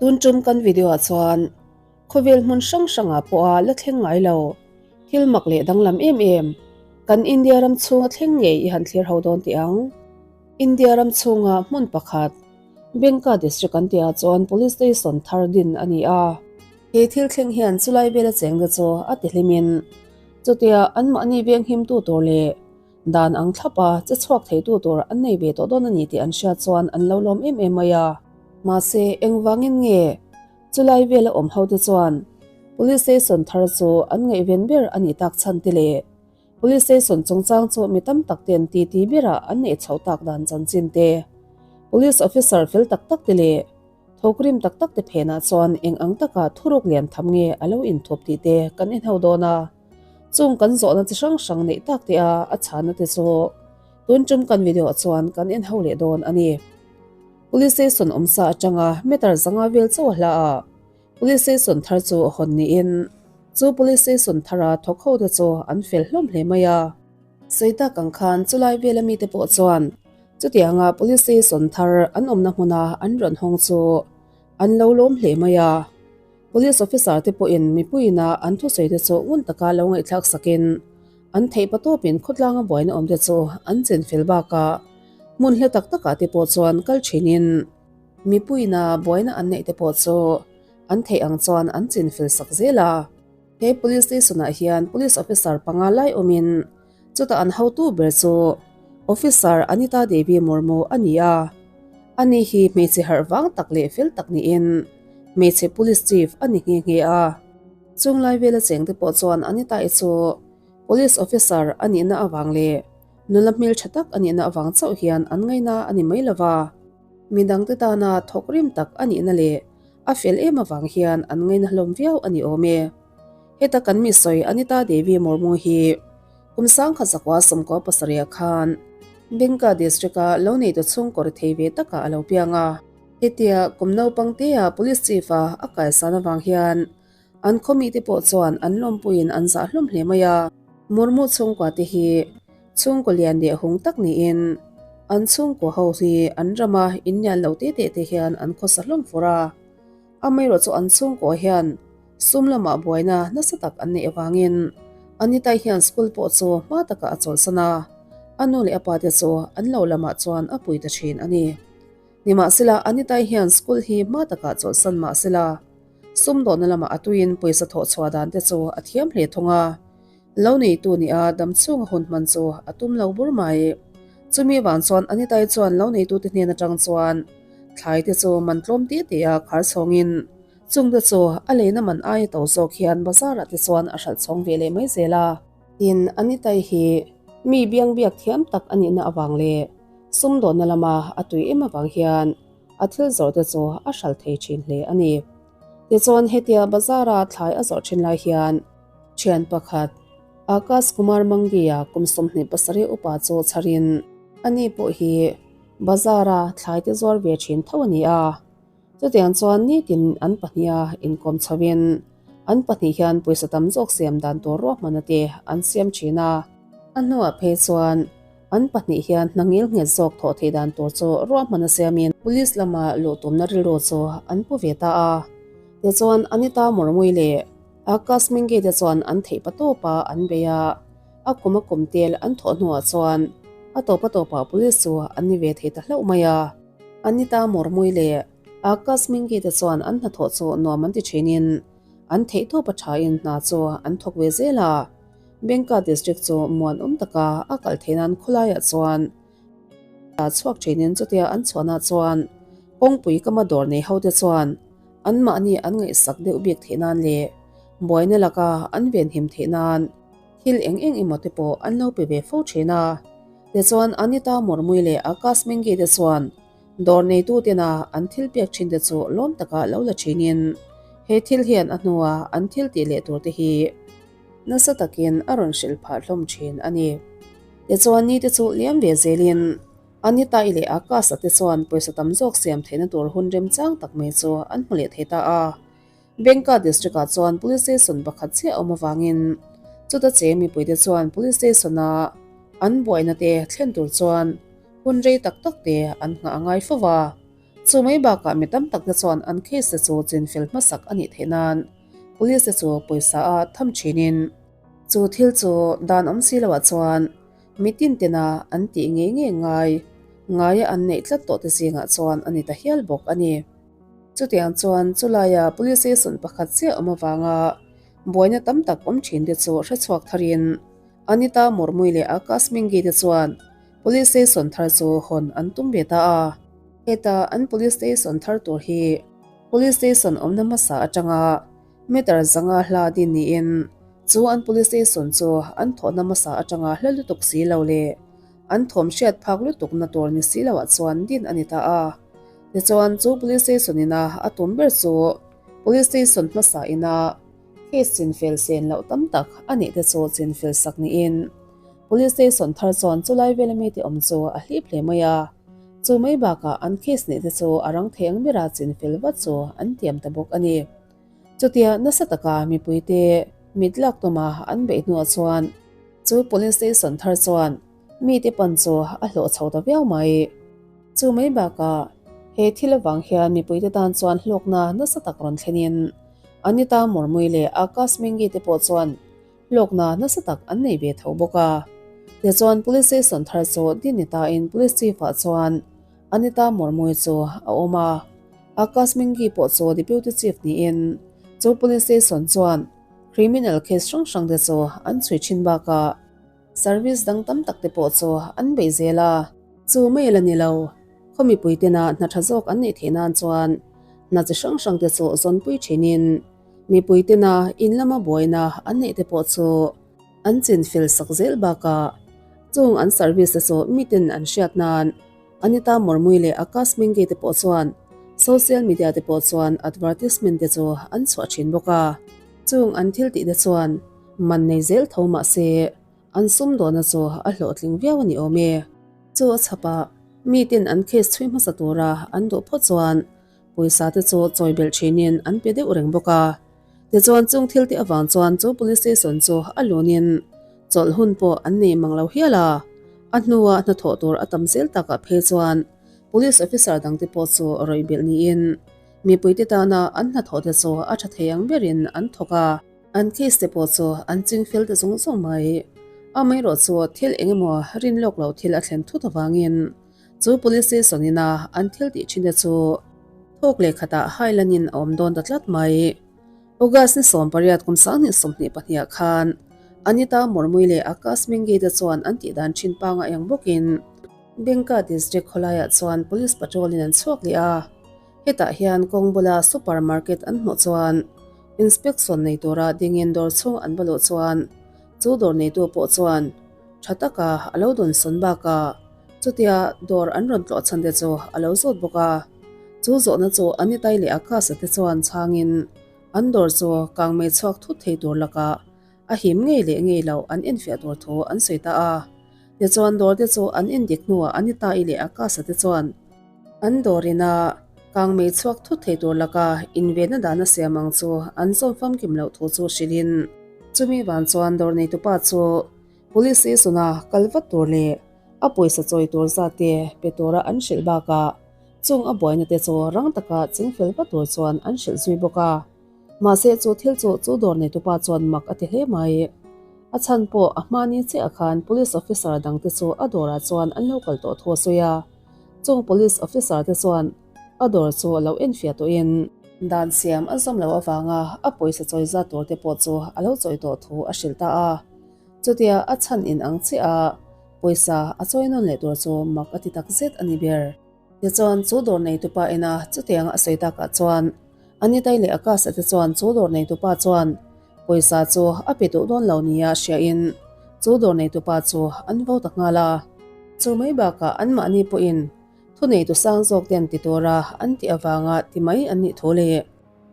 Tun tum kan video ah chuan khawvel hmun hrang hrangah pawha la thleng ngai lo thil mak leh danglam em em kan India ram chhunga thleng ngei i han thlir ho dawn teh ang. India ram chhunga hmun pakhat Bengka district an tihah chuan police station thar din a ni a. He thil thleng hian chulai vela chengte chu a ti hlimin chutia anmahni veng himtu tur leh Dan ang thlap a, che chhuak theitu tur an nei ve tawh dawn a ni tih an hriat chuan an lo lawm em em mai a. Mahse, engvangin nge chulai vela awm hote chuan Police Station thar chu an ngaihven ber a nih tak chhan te leh Police Station chungchang chu mi tam tak ten titi berah an neih chhoh tak dan chanchin te, Police Officer fel tak tak te leh thawkrim tak tak te phenah chuan eng ang taka thuruk lian tham nge a lo inthup tih te kan inhau dawn a. Chung kan zawhna chi hrang hrang neih tak te a a chhana te chu tun tum kan video ah chuan kan en ho leh dawn a ni. Police station awmsa atanga meter zanga vel chauh a hla a, Police station thar chu hawn niin chu Police station thara thawk ho te chu an fel hlawm hle mai a. Sawi tak ang khan chulai vela mite pawh chuan chutianga Police station thar an awmna hmuna an rawn hawng chu an lo lawm hle mai a. Police officer te pawhin mipuiin a an thusawi te chu ngun taka lo ngaihthlak sakin an theih patawpin khawtlanga buaina awm te chu an chen fel bakah hmun hla tak takah te pawh chuan kal thinin mipuiin a buaina an neih te pawh chu an theih ang chuan an chin fel sak zel a. He police station ah hian police officer panga lai awmin chutah an hotu ber chu officer Anita Devi Murmu a ni a. Ani hi hmeichhe harh vang tak leh fel tak niin hmeichhe police chief a ni nghe nghe a. Chung lai vela chengte pawh chuan Anita-i chu police officer a nihna avang leh nula hmeltha tak a nihna avang chauh hian an ngaina a ni mai lova. Midangte tana thawk rim tak a nihna leh a fel em avang hian an ngaina hlawm viau a ni awm e. Heta kan mi sawi Anita Devi Murmu hi kum 1997 khan Bengka district-a lo neitu chhungkaw ri thei ve takah a lo piang a. Hetia kum naupang tea police chief-a a kaisan avang hian an khaw mite pawh chuan an lawmpuiin an zah hlawm hle mai a. Murmu chhungkua te hi chhungkaw lian leh hung tak niin an chhungkaw ho hi an rama inlian lo te te te hian an khawsa hlawm fur a. Amaherawh chu an chhungkaw hian sum lamah buaina nasa tak an neih avangin Anita hian school pawh chu hma takah a chawlhsan a, a nu leh a pa te chu an lo lamah chuan a pui ta thin a ni. Nimahsela Anita hian school hi hma takah chawlhsan mahsela sumdawhna lamah a tuiin pawisa thawh chhuah dan te chu a thiam hle thung a, lo neitu nia damchhunga hun hman chu a tum lo bur mai. Chumi vang chuan Anita chuan lo neitute hnen atang chuan thlai te chu man tlawm te te a khar chhawngin Chungte chu a leina man aia to zawk hian bazar-ah te chuan a hralh chhawng ve leh mai zel a. Tin, Anitai hi mi biangbiak thiam tak a nihna avang leh sumdawnna lama a tui em avang hian a thil zawrhte chu a hralh thei thin hle a ni. Tichuan, hetia bazar-a thlai a zawrh thin lai hian thian pakhat Akash Kumar Mangi-a kum 27 upa chu chharin ani pawh hi bazar-a thlai te zuar ve thin tho a ni a. Chutiang chuan nitin an pahniha inkawm chhoin an pahnih hian pawisa tam zawk siam dan tur ruahmana te an siam thin a. A hnuah phei chuan an pahnih hian hna ngil nghet zawk thawh theih dan tur chu ruahmana siamin police lama luh tumna rilru chu an pu ve ta a. Tichuan Anita Murmui leh Akash Mingi te chuan an theih pa tawpa an bei a, a kum a kum tel an thawh hnuah chuan a tawpa tawpah police chu an ni ve thei ta hlauh mai a. Anita Murmui leh Akash Mingi te chuan an hnathawh chu nuam an ti thinin an theihtawp a thain hna chu an thawk ve zel a. Bengka District chu muanawm taka a kal theih nan khawlaiah chuan a chhuak thinin chutia an chhuahna chuan kawngpui kama dawr nei ho te chuan anmahni an ngaihsak deuh bik theih nan leh buaina laka an venhim theih nan thil eng eng emaw te pawh an lo pe ve fo thin a. Tichuan Anita Murmui leh Akash Mengi te chuan dawr neitu tena an thil pek thin te chu lawm taka lo la thinin he thil hian a hnua an thil tih leh tur te hi nasa takin a rawn hrilh phah hlawm thin a ni. Tichuan ni te chu liam ve zelin Anita-i leh Akash-a te chuan pawisa tam zawk siam theihna tur hun remchang tak mai chu an hmu leh thei ta a. Bengka District-ah chuan Police Station pakhat chiah a awm avangin chuta che mipuite chuan Police Station-a an buaina te thlen tur chuan hun rei tak tak te an nghah a ngai fo va. Chu mai bakah mi tam takte chuan an case te chu chinfel hmasak a nih theih nan police te chu pawisa a tham thinin chu thil chu dan awm si loah chuan mi tin tena an tih ngei ngei ngai ngaia an neih tlat tawh te zingah chuan a ni ta hial bawk a ni. Chutiang chuan chulaia police station pakhat chiah awm avanga buaina tam tak awm thin te chu hrechhuak tharin Anita Murmui leh Akash Mingi te chuan Police station thar chu hawn an tum ve ta a. Heta an police station thar tur hi police station awmna hmasa atanga meter zanga hla din niin chu an police station chu an thawhna hmasa atanga hla lutuk si lo leh an thawm hriat phak lutukna tur ni si loah chuan din a ni ta a. Tichuan chu police station ina a tum ber chu police station hmasa ina Case chinfel sen loh tam tak a nih te chu chinfel sak niin Police station thar chuan chulai vela mite awm chu a hlip hle mai a. Chu mai bakah an case nih te chu a rang thei ang bera chinfel vat chu an tiam ta bawk a ni. Chutia nasa taka mipuite mit lak tuma an beih hnuah chuan chu Police station thar chuan mite pan chu a hlawh chho ta viau mai. Chu mai bakah he thil avang hian mipuite tan chuan hlawkna nasa tak rawn thlenin Anita Murmui leh Akash Mingi te pawh chuan hlawkna nasa tak an nei ve tho bawk a. Tichuan Police Station thar chu din ni tain Police Chief ah chuan Anita Murmui chu a awm a. Akash Mingi pawh chu Deputy Chief niin chu Police Station chuan criminal case hrang hrang te chu an chhui thin bakah Service dang tam tak te pawh chu an bei zel a. Chu mai la ni lo, khaw mipui tena hna tha zawk an neih theih nan chuan hna chi hrang hrang te chu zawnpui thinin mipui tena in lama buaina an neih te pawh chu an chinfel sak zel bakah chung an service te chu miten an hriat nan Anita Murmui leh Akash Mingi te pawh chuan social media te pawh chuan advertisement te chu an chhuah thin bawk a. Chung an thil tih te chuan Man nei zel tho mah se, an sumdawhna chu a hlawhtling viau a ni awm e. Chu a chhapah, miten an case chhui hmasa tura an duh phawt chuan pawisa te chu chawi belh thinin an pe deuh reng bawk a. Tichuan chung thil te avang chuan chu police station chu a lunin chawlh hun pawh an nei mang lo hial a. A hnua hnathawh tur a tam zel takah phei chuan police officer dangte pawh chu rawih belh niin mipuite tana an hnathawh te chu a tha thei ang berin an thawk a. An case te pawh chu an ching fel ta zawng zawng mai. Amaherawh chu thil eng emaw rin lawk loh thil a thlen thut avangin chu police station ina an thil tih thin te chu thawk leh khatah hailanin a awm dawn ta tlat mai. August ni 18 kum 2022 ah khan Anita Murmui leh Akash Mingi te chuan an tih dan thin pangai ang bawkin Bengka district khawlaiah chuan police patrol in an chhuak leh a. Hetah hian kawng bula super market an hmuh chuan inspection nei tura dingin dawr chhung an va luh chuan chu dawr neitu pawh chuan tha taka a lo dawn sawn bakah chutia dawr an rawn tlawh chhan te chu a lo zawt bawk a. Chu zawhna chu Anitai leh Akasa te chuan chhangin an dawr chu kangmei chhuak thut thei tur lakah a him ngei leh ngei loh an enfiah tur thu an sawi ta a. Tichuan dawr te chu an endik hnuah Anitai leh Akasa te chuan An dawr ina kangmei chhuak thut thei tur laka invenna dan a siam ang chu an zawm famkim loh thu chu hrilhin chumi van chuan dawr neitupa chu Police station-a kal vat tur leh a pawisa chawi tur zat te pe tura an hrilh bakah chung a buaina te chu rang taka chingfel vat tur chuan an hrilh zui bawk a. Mahse chu thil chu chu dawr neitupa chuan mak a ti hle mai. A chhan pawh a hmani chiah khan Police officer dangte chu a dawrah chuan an lo kal tawh thu a sawi a. Chung police officer te chuan a dawr chu lo enfiah tawhin dan siam a zawm loh avanga a pawisa chawi zat tur te pawh chu a lo chawi tawh thu a hrilh ta a. Chutia a chhan in ang chiah a pawisa a chawi nawn leh tur chu mak a ti tak zet a ni ber. Tichuan chu dawr neitupa ina chutianga a sawi takah chuan Anitai leh Akasa te chuan chu dawr neitupa chuan pawisa chu a pe duh dawn lo nia hriain chu dawr neitupa chu an vo ta nghal a. Chu mai bakah anmahni pawhin thuneitu sang zawk ten ti tura an tih avanga ti mai an nih thu leh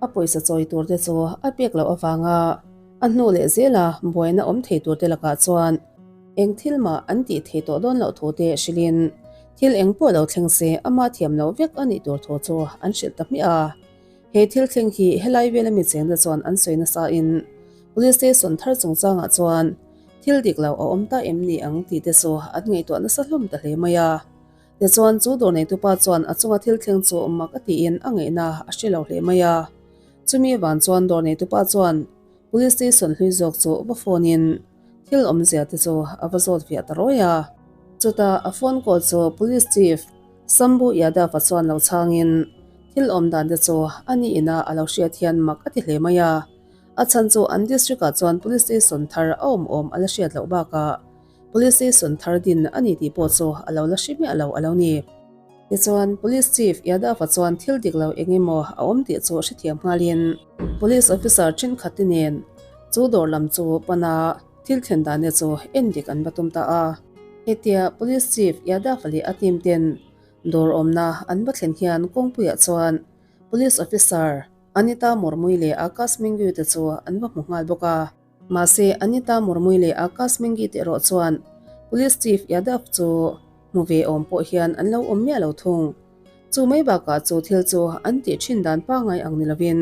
a pawisa chawi tur te chu a pek loh avanga a hnu leh zela buaina awm thei tur te lakah chuan eng thil mah an tih thei tawh dawn loh thu te hrilhin thil eng pawh lo thleng se ama thiam loh vek a nih tur thu chu an hrilh ta hmiah a. He thil thleng hi helai vela mi chengte chuan an sawi nasa in Police station thar chungchangah chuan thil dik lo a awm ta em ni ang tih te chu an ngaihtuah nasa hlawm ta hle mai a. Tichuan, chu dawr neitupa chuan a chunga thil thleng chu mak a tiin a ngaihna a hre lo hle mai a. Chumi avang chuan dawr neitupa chuan Police station hlui zawk chu va phone in thil awmzia te chu a va zawt viah ta rawi a. Chutah a phone call chu Police Chief Sambhu Yadav-a chuan lo chhangin thil awm dan te chu a ni ina a lo hriat hian mak a ti hle mai a. A chhan chu an district ah chuan Police station thar a awm awm a la hriat loh bakah Police station thar din a ni tih pawh chu a lo la hre miah lo a lo ni. Tichuan, Police Chief Yadav-a chuan thil dik lo eng emaw a awm tih chu hrethiam nghalin Police Officer thenkhat te nen chu dawr lam chu pana thil thlen dan te chu en dik an va tum ta a. Hetia Police Chief Yadav-a leh a team ten dawr awmna an va thlen hian kawngpuiah chuan Police Officer Anita Murmui leh Akash Mingyu te chu an va hmu nghal bawk a. Mahse, Anita Murmui leh Akash Mengi te erawh chuan Police Chief Yadav chu hmu ve awm pawh hian an lo awm miah lo thung. Chu mai bakah chu thil chu an tih thin dan pangngai ang ni lovin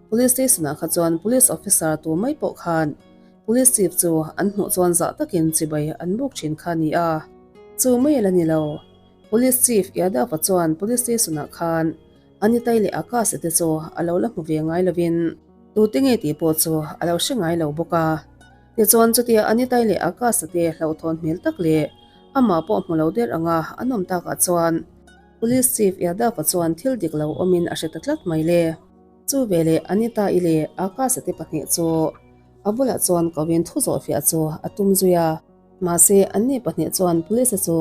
Police Station ah kha chuan Police Officer tu mai pawh khan Police Chief chu an hmuh chuan zah takin chibai an buk thin kha a ni a. Chu mai a la ni lo. Police Chief Yadav-a chuan Police Station ah khan Anitai leh Akash-a te chu a lo la hmu ve ngai lovin Tute nge tih pawh chu a lo hre ngai lo bawk a. Tichuan chutia Anitai leh Akasa te hlauhthawn hmel tak leh amah pawh hmu lo der anga an awm takah chuan Police Chief Yadav-a chuan thil dik lo awmin a hre ta tlat mai le. Chu veleh Anita-i leh Akasa te pahnih chu a bulah chuan koin thu zawhfiah chu a tum zui a. Mahse anni pahnih chuan Police-a chu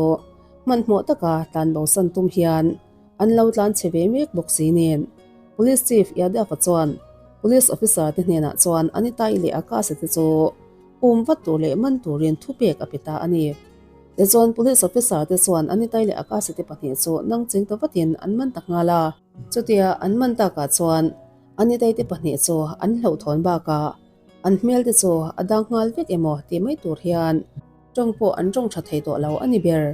hmanhmawh taka tlanbosan tum hian An lo tlan chhe ve mek bawk si nen. Police Chief Yadav-a chuan Police Officer te hnenah chuan Anita-i leh Akash-a te chu um vat tur leh man turin thupek a pe ta a ni. Tichuan Police Officer te chuan Anita-i leh Akash-a te pahnih chu nang cheng ta vatin an man ta nghal a. Chutia an man takah chuan Anita-i te pahnih chu an hlauhthawn bakah an hmel te chu a dang nghal vek emaw tih mai tur hian tawng pawh an tawng tha thei tawh lo a ni ber.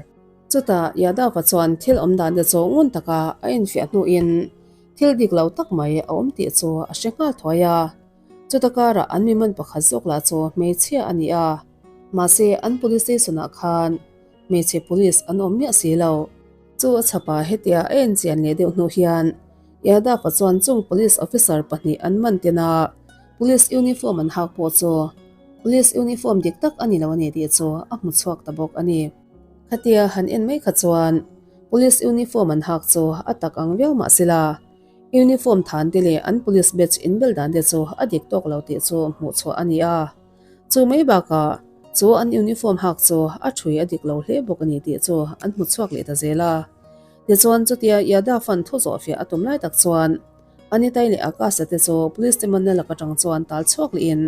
Chutah Yadav-a chuan thil awm dan te chu ngun taka a infiah hnuin thil dik lo tak mai a awm tih chu a hre nghal thuai a. Chuta karah an mi man pakhat zawk lah chu hmeichhia a ni a, mahse an police station-ah khan hmeichhe police an awm miah si lo. Chu a chhapa hetia a enchian leh deuh hnu hian Yadav-a chuan chung police officer pahnih an man tena police uniform an hak pawh chu police uniform dik tak a ni lo a ni tih chu a hmu chhuak ta bawk a ni. Khatia han en mai kha chuan Police uniform an hak chu a tak ang viau mah sela, uniform than te leh an police badge inbel dan te chu a dik tawk lo tih chu hmuh chhuah a ni a. Chu mai bakah chu an uniform hak chu a thui a dik lo hle bawk a ni tih chu an hmu chhuak leh ta zel a. Tichuan chutia Yadav an thu zawhfiah a tum lai tak chuan Anitai leh Akasa te chu police te manna lak atang chuan tal chhuak lehin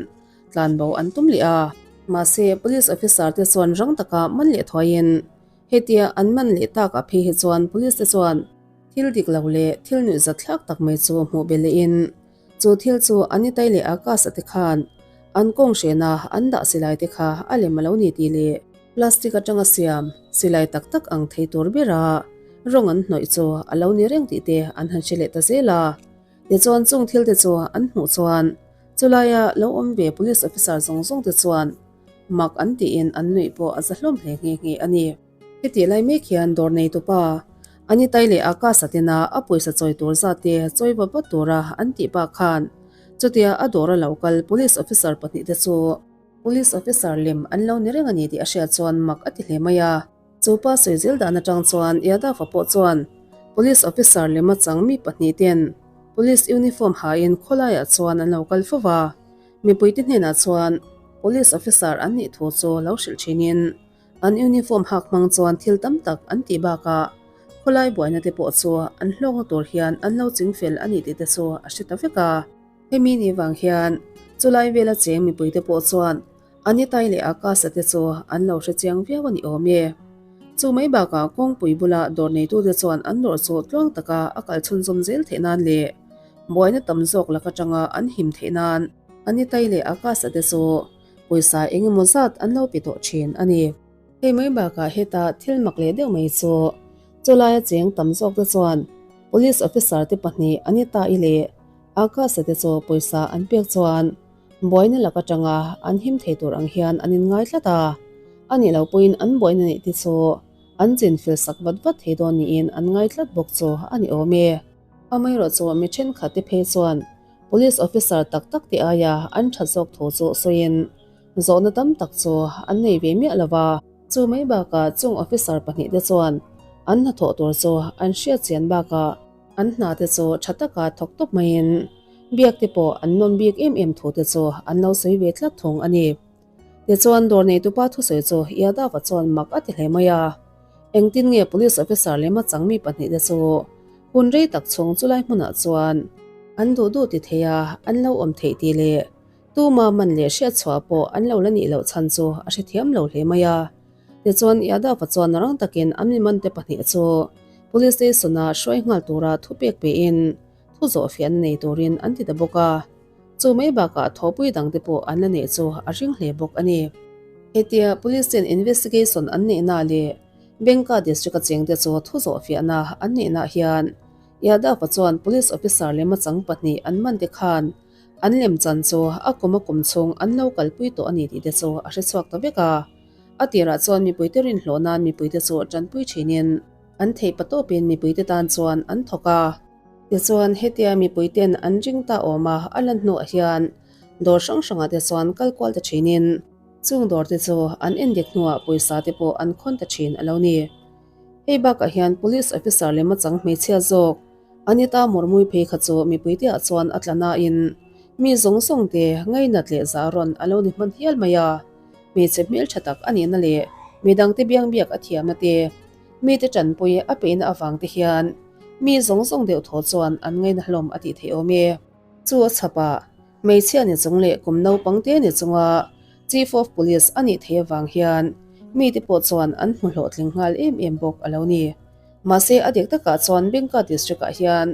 Tlanbo an tum leh a. Mahse, Police Officer te chuan rang taka man leh thuaiin hetia an man leh takah phei hi chuan Police te chuan thil dik lo leh thil nuihzat thlak tak mai chu hmuh be lehin chu thil chu Anitai leh Akash-a te khan an kawng hrena an dah silai te kha a lem a lo ni tih leh plastic atanga siam silai tak tak ang thei tur bera rawng an hnawih chu a lo ni reng tih te an han hre leh ta zel a. Tichuan chung thil te chu an hmuh chuan Chulaia lo awm ve Police Officer zawng zawng te chuan mak an tiin an nuih pawh a za hlawm hle nghe nghe a ni. Hetih lai mek hian dawr neitupa Anitai leh Akasa tena a pawisa chawi tur zat te chawi vat vat tura an tih pah khan chutia a dawra lo kal Police Officer pahnih te chu Police Officer lem an lo ni reng a ni tih a hriat chuan mak a ti hle mai a. Chu pa sawi zel dan atang chuan Yadav-a pawh chuan Police Officer lema chang mi pahnih ten Police uniform hain khawlaiah chuan an lo kal fo va, mipuite hnenah chuan Police Officer an nih thu chu lo hrilh thinin an uniform hak hmang chuan thil tam tak an tih bakah khawlai buaina te pawh chu an hlawkna tur hian an lo chingfel a ni tih te chu a hre ta vek a. Hemi ni vang hian chulai vela cheng mipuite pawh chuan Anitai leh Akasa te chu an lo hre chiang viau a ni awm e. Chu mai bakah kawngpui bula dawr neitute chuan an dawr chu tluang taka a kal chhunzawm zel theih nan leh buaina tam zawk lak atanga an him theih nan Anitai leh Akasa te chu pawisa eng emaw zat an lo pe tawh thin a ni. Hei mai bakah heta thil mak leh deuh mai chu chulaia cheng tam zawk te chuan Police Officer te pahnih Anita-i leh Akasa te chu pawisa an pek chuan Buaina lak atanga an him thei tur ang hian an inngai tlat a, a nih loh pawhin an buaina neih te chu an chinfel sak vat vat thei dawn niin an ngai tlat bawk chu a ni awm e. Amaherawhchu mi thenkhat te phei chuan Police officer tak tak te aia an that zawk thu chu sawiin zawhna tam tak chu an nei ve miah lo va. Chu mai bakah chung officer pahnihte chuan an hnathawh tur chu an hriat chian bakah an hna te chu tha taka thawk tawp maiin biak te pawh an nawm bik em em thu te chu an lo sawi ve tlat thung a ni. Tichuan dawr neitupa thusawi chu Yadav-a chuan mak a ti hle mai a, engtin nge police officer lema changmi pahnihte chu hun rei tak chhung chulai hmunah chuan an duh duh ti thei a, an lo awm theih tih leh tuma man leh hriatchhuah pawh an lo la nih loh chhan chu a hrethiam lo hle mai a. Tichuan Yadav-a chuan rang takin an mimante pahnih chu police station-a hruai nghal tura thupek pein thu zawhfiahna nei turin an ti ta bawk a. Chu mai bakah thawhpui dangte pawh an la neih chu a ring hle bawk a ni. Hetia Police ten investigation an neihna leh Bengka District a chengte chu thu zawhfiahna an neihna hian Yadav-a chuan Police officer lema chang pahnih an man te khan an lemchan chu a kum a kum chhung an lo kalpui tawh a ni tih te chu a hrechhuak ta vek a. A tirah chuan mipuite rinhlawh nan mipuite chu tanpui thinin an theih patawpin mipuite tan chuan an thawk a. Tichuan, hetia mipuiten an ring ta awm a, a lan hnuah hian dawr hrang hrangah te chuan kal kual ta thinin chung dawr te chu an endik hnuah pawisa te pawh an khawn ta thin a lo ni. Hei bakah hian Police Officer lema chang hmeichhia zawk Anita Murmui phei kha chu mipuiteah chuan a tla nain mi zawng zawng te ngainat leh zah rawn a lo ni hman hial mai a, hmeichhe hmeltha tak a nihna leh midangte biangbiak a thiamna te Mite tanpui a peihna avang te hian mi zawng zawng deuh thaw chuan an ngaina hlawm a tih theih awm e. Chu a chhapah hmeichhia ni chung leh kum naupang te ni chunga Chief of Police a nih theih avang hian mite pawh chuan an hmu hlawhtling nghal em em bawk a lo ni. Mahse a dik takah chuan Bengka District ah hian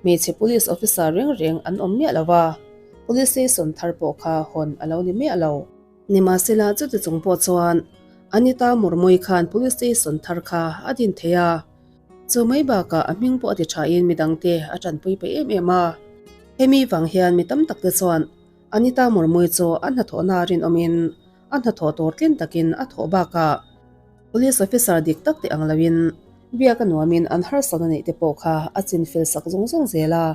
hmeichhe Police Officer reng reng an awm miah lo va, Police Station thar pawh kha hawn a lo ni miah lo. Nimahsela chuti chung pawh chuan Anita Murmui khan Police Station thar kha a din thei a, chu mai bakah a hming pawh a ti thain midangte a tanpui peih em em a. Hemi vang hian mi tam takte chuan Anita Murmui chu a hnathawhna rinawmin a hnathawh tur tlin takin a thawh bakah Police Officer dik tak te ang loin biak a nuamin an harsatna neih te pawh kha a chinfel sak zung zung zel a.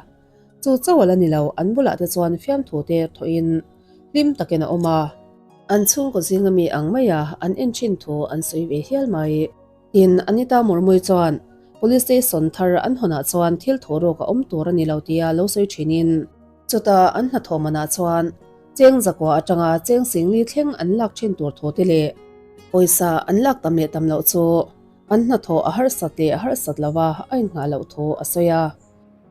Chu chauh a la ni lo, an bulah te chuan fiamthu te thawhin hlim takin a awm a. An chhungkaw zinga mi ang maia an en thin thu an sawi ve hial mai. Tin, Anita Murmui chuan Police Station thar an hawnah chuan thil thaw rawk a awm tur a ni lo tia lo sawi thinin, chutah an hnathawh manah chuan cheng zakua atanga cheng singli thleng an lak thin tur thu te leh pawisa an lak tam leh tam loh chu an hnathawh a harsat leh a harsat lova a innghah loh thu a sawi a.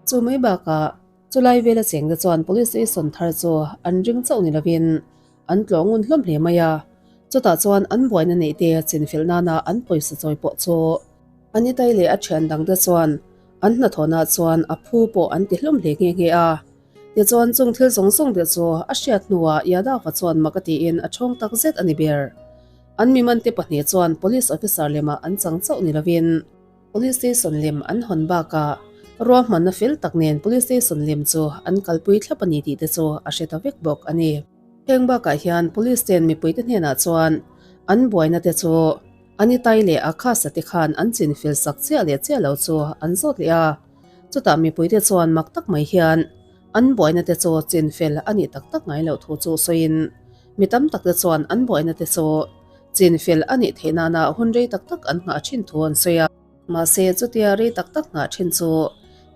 Chu mai bakah chulai vela chengte chuan Police Station thar chu an ring chauh ni lovin an tlawh ngun hlawm hle mai a, chutah chuan an buaina neih te chinfel nana an pawisa chawi pawh chu Anitai leh a thian dangte chuan an hnathawhnah chuan a phu pawh an ti hlawm hle nghe nghe a. Tichuan chung thil zawng zawng te chu a hriat hnuah Yadav-a chuan mak a tiin a chhawng tak zet a ni ber. An mimante pahnih chuan Police Officer lemah an chang chauh ni lovin, Police Station lem an hawn bakah ruahmanna fel tak nen Police Station lem chu an kalpui thlap a ni tih te chu a hre ta vek bawk a ni. Heng bakah hian Police ten mipuite hnenah chuan an buaina te chu Anitai leh Akhasa te khan an chinfel sak chiah leh chiah lo chu an zawt leh a, chutah mipuite chuan mak tak mai hian an buaina te chu chinfel a nih tak tak ngai loh thu chu sawiin mi tam tak te chuan an buaina te chu Chinfel a nih theih nana hun rei tak tak an nghah thin thu an sawi a. Mahse, chutia rei tak tak nghah thin chu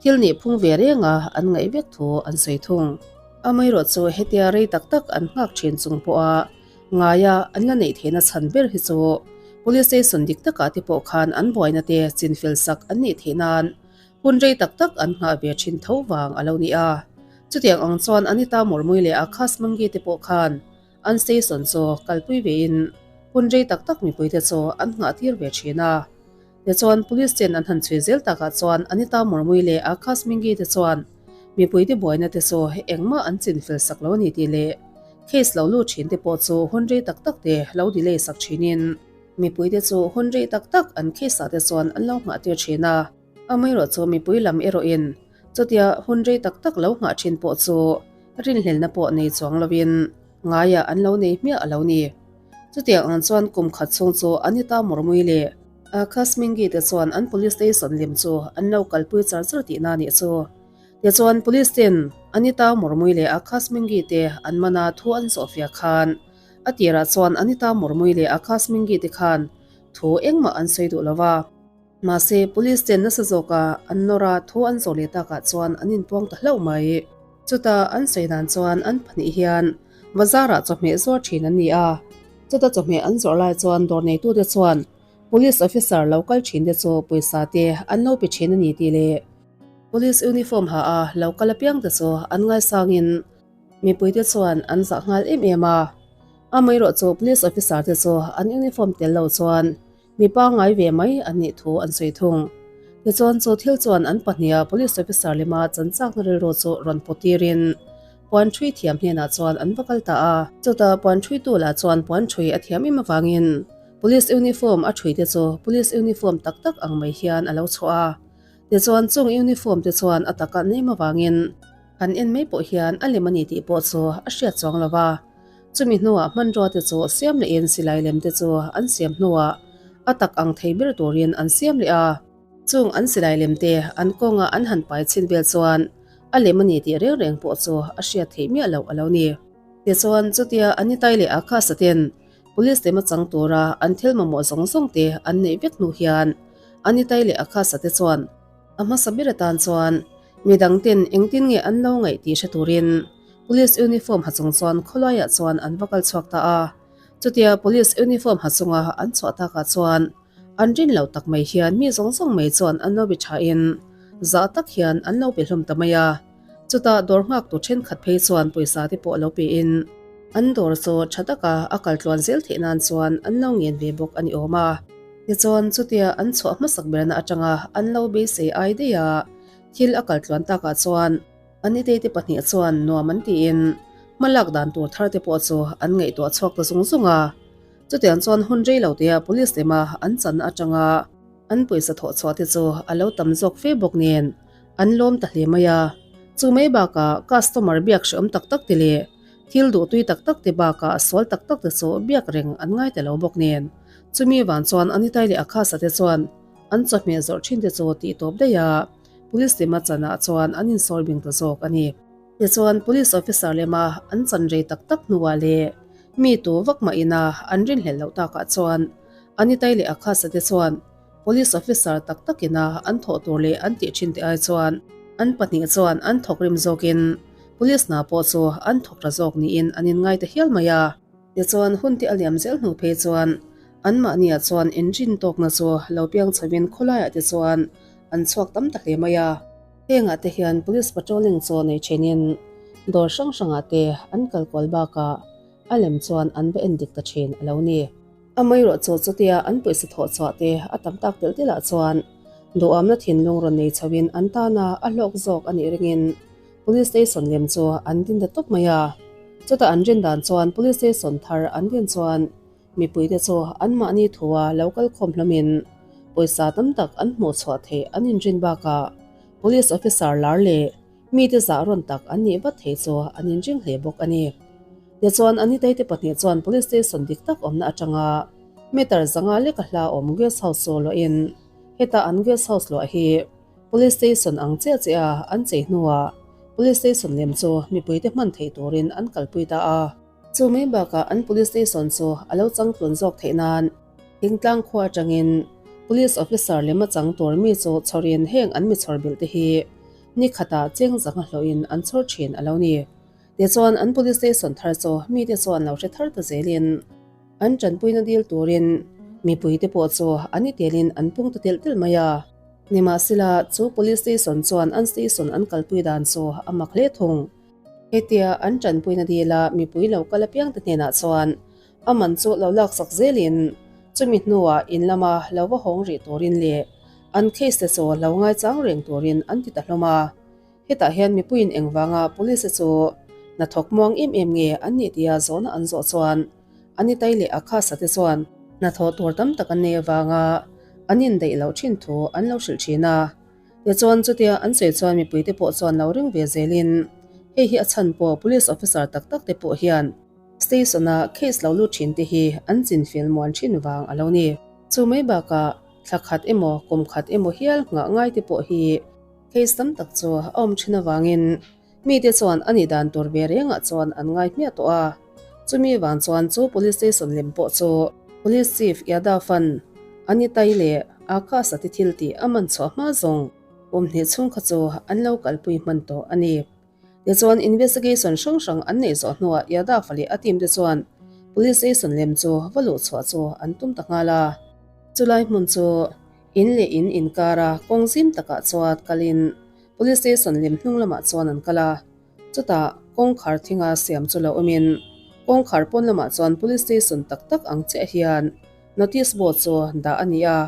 thil nih phung ve renga an ngaih vek thu an sawi thung. Amaherawh chu hetia rei tak tak an nghak thin chung pawha ngaia an la neih theihna chhan ber hi chu Police Station dik takah te pawh khan an buaina te chinfel sak an nih theih nan hun rei tak tak an nghah ve thin tho vang a lo ni a. Chutiang ang chuan Anita Murmui leh Akash Mangi te pawh khan An station chu kalpui vein hun rei tak tak mipuite chu an nghah tir ve thin a. Tichuan Police ten an han chhui zel takah chuan Anita Murmui leh Akash Mingi te chuan mipuite buaina te chu engmah an chinfel sak lo a ni tih leh case lo lut thin te pawh chu hun rei tak tak te lo delay sak thinin mipuite chu hun rei tak tak an case ah te chuan an lo nghah tir thin a. Amaherawh chu mipui lam erawhin Chutia hun rei tak tak lo nghah thin pawh chu rinhlelna pawh nei chuang lovin ngaiah an lo nei hmiah a lo ni. Chutiang ang chuan kum khat chhung chu Anita Murmui leh. Akash Mingi te chuan an police station lem chu an lo kalpui char char tihna a nih chu. Tichuan police ten Anita Murmui leh Akash Mingi te an man a thu an zawhfiah khan a tirah chuan Anita Murmui leh Akash Mingi te khan thu engmah an sawi duh lo va. Mahse police ten nasa zawka an nawr a thu an zawh leh takah chuan an inpuang ta hlauh mai. Chuta an sawi dan chuan an pahnih hian bazarah chawhmeh zuar thin an ni a. Chuta chawhmeh an zawrh lai chuan dawr neitute chuan Police officer lo kal thin te chu pawisa te an lo pe thin a ni tih leh Police uniform ha a lo kal apiang te chu an ngaisangin mipui te chuan an zah nghal em em a. Amaherawh chu Police officer te chu an uniform tel lo chuan Mi pangngai ve mai an nih thu an sawi thung. Tichuan chu thil chuan an pahniha police officer lema chanchakna rilru chu rawn pawt tirin puan ṭhui thiam hnenah chuan an va kal ta a. Chutah puan ṭhuitu lah chuan puan ṭhui a thiam em avangin police uniform a ṭhui te chu police uniform tak tak ang mai hian a lo chhuah a. Tichuan chung uniform te chuan a taka an em avangin han en mai pawh hian a lem a ni tih pawh chu a hriat chuang lo va. Chumi hnuah hmanrua te chu siam lehin silai lem te chu an siam hnuah a tak ang thei ber turin an siam leh a. Chung an silai lem te an kawnga an han pai chhin vel chuan a lem a ni tih reng reng pawh chu a hriat theih miah loh a lo ni. Tichuan chutia Anitai leh Akhasa ten Police lem a chang tura an thil mamawh zawng zawng te an neih vek hnu hian Anitai leh Akhasa te chuan a hmasa ber atan chuan midang ten engtin nge an lo ngaih tih hre turin Police uniform ha chung chuan khawlaiah chuan an va kal chhuak ta a. Chutia police uniform ha chunga an chhuah takah chuan an rin lo tak mai hian mi zawng zawng mai chuan an lo be thain zah tak hian an lo pe hlawm ta mai a. Chutah dawr nghak tu thenkhat phei chuan pawisa te pawh lo pein an dawr chu tha taka a kal tluan zel theih nan chuan an lo ngen ve bawk a ni awm a. Tichuan chutia an chhuah hmasak berna atanga an lo beisei ai daih a, thil a kal tluan takah chuan Anitei te pahnih chuan nuam an tiin hma lak dan tur thar te pawh chu an ngaihtuah chhuak ta zung zung a. Chutiang chuan hun rei lo tea police lema an channa atanga an pawisa thawh chhuah te chu a lo tam zawk fe bawk nen an lawm ta hle mai a. Chu mai bakah customer biak hreawm tak tak te leh thil duhtui tak tak te bakah sual tak tak te chu biak reng an ngai ta lo bawk nen chumi vang chuan Anitai leh Akhasa te chuan an chawhmeh zawrh thin te chu tih tawp daih a. Police lema chanah chuan an insawi bing ta zawk a ni. Tichuan, Police officer lema an chan rei tak tak hnuah leh mi tu vak mah ina an rinhlelh loh takah chuan Anitai leh Akhasa te chuan Police officer tak tak ina an thawh tur leh an tih thin te ai chuan an pahnih chuan an thawk rim zawkin Police hna pawh chu an thawk ta zawk niin an inngai ta hial mai a. Tichuan, hun te a liam zel hnu phei chuan anmahniah chuan inrin tawkna chu lo piang chhoin khawlaiah te chuan an chhuak tam ta hle mai a. Hengah te hian Police patrolling chu nei thenin dawr hrang hrangah te an kal kual bakah a lem chuan an va en dik ta thin a lo ni. Amaherawh chu chutia an pawisa thawh chhuah te a tam tak telh telh ah chuan duhamna thinlung rawn nei chhoin an tana a hlawk zawk a nih ringin Police station lem chu an din ta tawp mai a. Chutah an rin dan chuan Police station thar an din chuan Mipuite chu anmahni thua lo kal khawm hlawmin pawisa tam tak an hmuh chhuah theih an inrin bakah Police officer lar leh mite zah rawn tak an nih vat thei chu an inring hle bawk a ni. Tichuan Anitei te pahnih chuan Police station dik tak awmna atanga meter zanga leka hla awm guest house chu luahin heta an guest house luah hi Police station ang chiah chiah a an chei hnuah Police station lem chu mipuite hman theih turin an kalpui ta a. Chu mai bakah an police station chu a lo changtlun zawk theih nan Thingtlang khua atangin police officer lem a chang tur mi chu chhawrin heng an mi chhawr bilh te hi ni khatah cheng zanga hlawhin an chhawr thin a lo ni. Tichuan an police station thar chu mite chuan lo hre thar ta zelin an tanpuina dil turin mipui te pawh chu an i telin an pung ta telh telh mai a. Nimahsela chu police station chuan an station an kalpui dan chu a mak hle thung. Hetia an tanpuina dila mipui lo kal apiangte hnenah chuan a man chu lo laksak zelin chumi hnuah in lama lo va hawng rih turin leh an case te chu lo ngaichang reng turin an ti ta hlawm a. Hetah hian mipuiin engvanga police te chu hnathawk muang em em nge an nih tia zawhna an zawh chuan Anitai leh Akhasa te chuan hnathawh tur tam tak an nei avanga an indaih loh thin thu an lo hrilh thin a. Tichuan chutia an sawi chuan mipuite pawh chuan lo ring ve zelin hei hi a chhan pawh police officer tak tak te pawh hian station a case lo lut thin te hi an chinfel muan thin vang a lo ni. Chu mai bakah. Thla khat emaw kum khat emaw hial nghah ngai te pawh hi case tam tak chu a awm thin avangin mite chuan a nih dan tur ve rengah chuan an ngai hmiah tawh a. Chumi vang chuan chu police station lem pawh chu Police Chief Yadav-a'n Anitai leh Akash-a te thil tih a man chhuah hma zawng kum hnih chhung kha chu an lo kalpui hman tawh a ni. Tichuan investigation hrang hrang an neih zawh hnuah Yadav-a leh a team te chuan police station lem chu va luh chhuah chu an tum ta nghal a. Chulai hmun chu in leh in inkara kawng zim takah chuan kalin police station lem hnung lamah chuan an kal a. Chutah kawngkhar thinga siam chu lo awmin kawngkhar pawn lamah chuan police station tak tak ang chiah hian Notice board chu dah a ni a,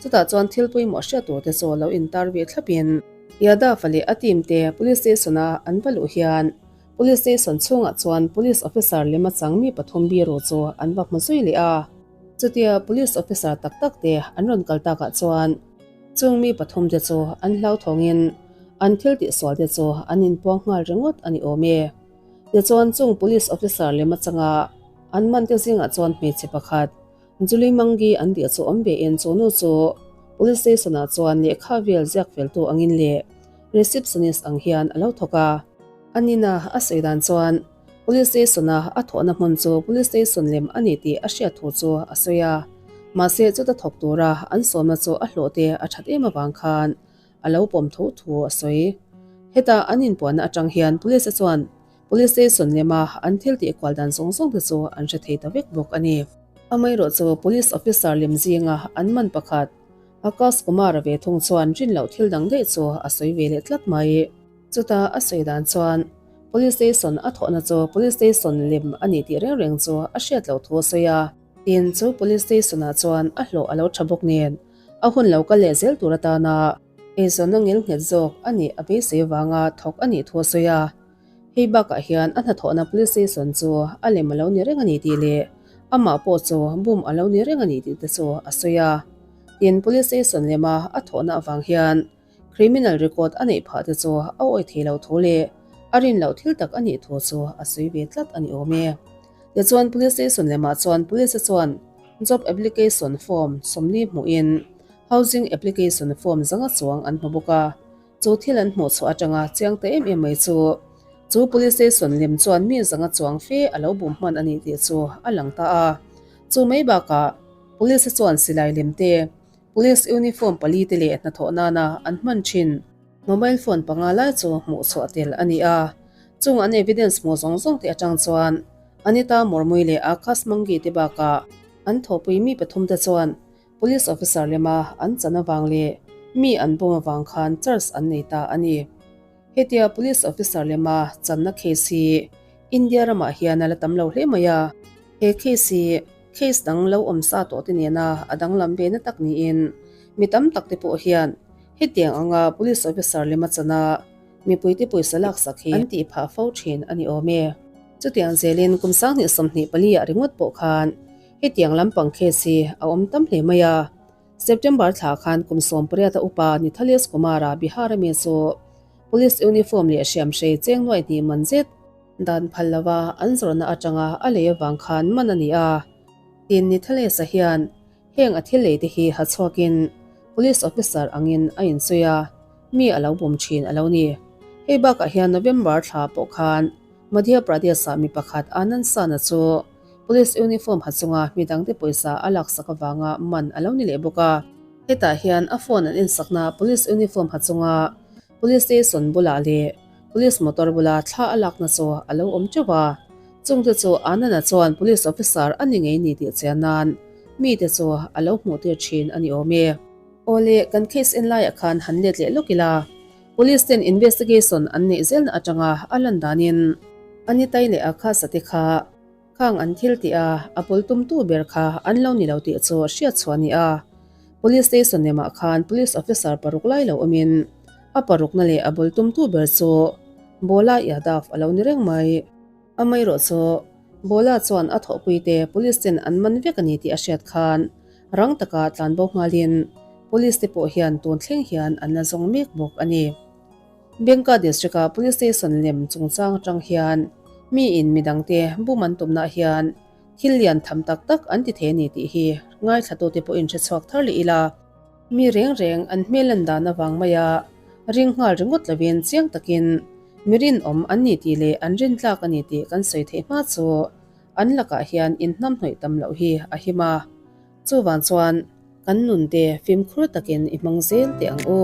chutah chuan thil pawimawh hriat tur te chu lo intar ve thlapin Yadav-a leh a team te police station-a an va luh hian police station chhungah chuan police officer lema chang mi pathum biru chu an va hmu zui leh a. Chutia police officer tak tak te an rawn kal takah chuan chung mi pathum te chu an hlauthawngin an thil tihsual te chu an inpuang nghal ringawt a ni awm e. Tichuan chung police officer lema changa An mante zingah chuan hmeichhe pakhat Julie Mangi an tih chu awm ve in chu nu chu Police Station ah chuan lehkha vel ziak feltu angin leh Receptionist ang hian a lo thawk a. A nina a sawi dan chuan Police Station a a thawhna hmun chu Police Station lem a ni tih a hriat thu chu a sawi a. Mahse chuta thawk tura an sawmna chu a hlawh te a that em avang khan a lo pawm tho thu a sawi. Heta an inpuanna atang hian Police chuan Police station lema an thil tih kual dan zawng zawng te chu an hre thei ta vek bawk a ni. Amaherawh chu Police officer lem zinga an man pakhat Akash Kumar-a ve thung chuan rin loh thil dang daih chu a sawi ve leh tlat mai. Chuta a sawi dan chuan Police station a thawhna chu Police station lem a ni tih reng reng chu a hriat loh thu a sawi a. Tin, chu Police station-ah chuan a hlawh a lo tha bawk nen a hun lo kal leh zel tur atana eizawnna ngil nghet zawk a nih a beisei vanga thawk a nih thu a sawi a. Hei bakah hian a hnathawhna police station chu a lem a lo ni reng a ni tih leh amah pawh chu bum a lo ni reng a ni tih te chu a sawi a. Tin, police station lema a thawhna avang hian criminal record a neih phah te chu a awih thei lo thu leh a rin loh thil tak a nih thu chu a sawi ve tlat a ni awm e. Tichuan police station lemah chuan police chuan job application form 40 hmuhin housing application form zanga chuang an hmu bawk a. Chu thil an hmuh chhuah atanga chiang ta em em mai chu, chu police station lem chuan mi zanga chuang fe a lo bum hman a ni tih chu a lang ta a. Chu mai bakah police chuan silai lem te, police uniform pali te leh hnathawh nana an hman thin mobile phone panga lai chu hmuh chhuah tel a ni a. Chung an evidence hmuh zawng zawng te atang chuan Anita Murmui leh Akash Mangi te bakah an thawhpui mi pathum te chuan Police officer lema an chan avang leh mi an bawm avang khan charge an nei ta a ni. Hetia police officer lema channa case hi India ramah hian a la tam lo hle mai a. He case hi case dang lo awm sa tawh te nena a danglam ve na tak niin mi tam tak te pawh hian hetiang anga police officer lema chana mipuite pawisa laksak hi an tih phah fo thin a ni awm e. Chutiang zelin kum 2024 ah ringawt pawh khan Hetiang lampang case hi a awm tam hle mai a, September thla khan kum 18 a upa Nithalesh Kumar-a Bihar ami chu Police uniform leh hriamhrei cheng nuai hnih man zet dan phal lova an zawrhna atanga a lei avang khan man a ni a. Tin, Nithalesh-a hian heng a thil lei te hi ha chhuakin Police officer angin a insawi a, mi a lo bum thin a lo ni. Hei bakah hian November thla pawh khan Madhya Pradesh-ah mi pakhat Anand Sana chu Police uniform ha chunga mi dangte pawisa a laksak avanga man a lo ni leh bawk a. Hetah hian a phone an insakna police uniform ha chunga police station bulah leh police motor bula thla a lakna chu a lo awm teuh a. Chungte chu Anand-a chuan police officer a ni ngei ni tih chian nan mite chu a lo hmuh tir thin a ni awm e. Awle, kan case en laiah khan han let leh lawk ila. Police ten investigation an neih zelna atanga a lan danin Anitai leh Akhasa te kha khang an thil tih a, a bul tumtu ber kha an lo ni lo tih chu hriat chhuah a ni a. Police station lemah khan police officer paruk lai lo awmin a parukna leh a bul tumtu ber chu Bola Yadav a lo ni reng mai. Amaherawh chu Bola chuan a thawhpuite police ten an man vek a ni tih a hriat khan rang taka tlanbo nghalin police te pawh hian tun thleng hian an la zawng mek bawk a ni. Bengka District-a police station lem chungchang atang hian miin midangte bum an tumnah hian thil lian tham tak tak an ti thei a ni tih hi ngaithlatute pawhin hre chhuak thar leh ila. Mi reng reng an hmel lan dan avang maia ring nghal ringawt lovin chiang takin mi rinawm an ni tih leh an rintlak a ni tih kan sawi theih hma chu an lakah hian inhnamhnawih tam loh hi a him a. Chuvang chuan kan nunte fimkhur takin i hmang zel teh ang u.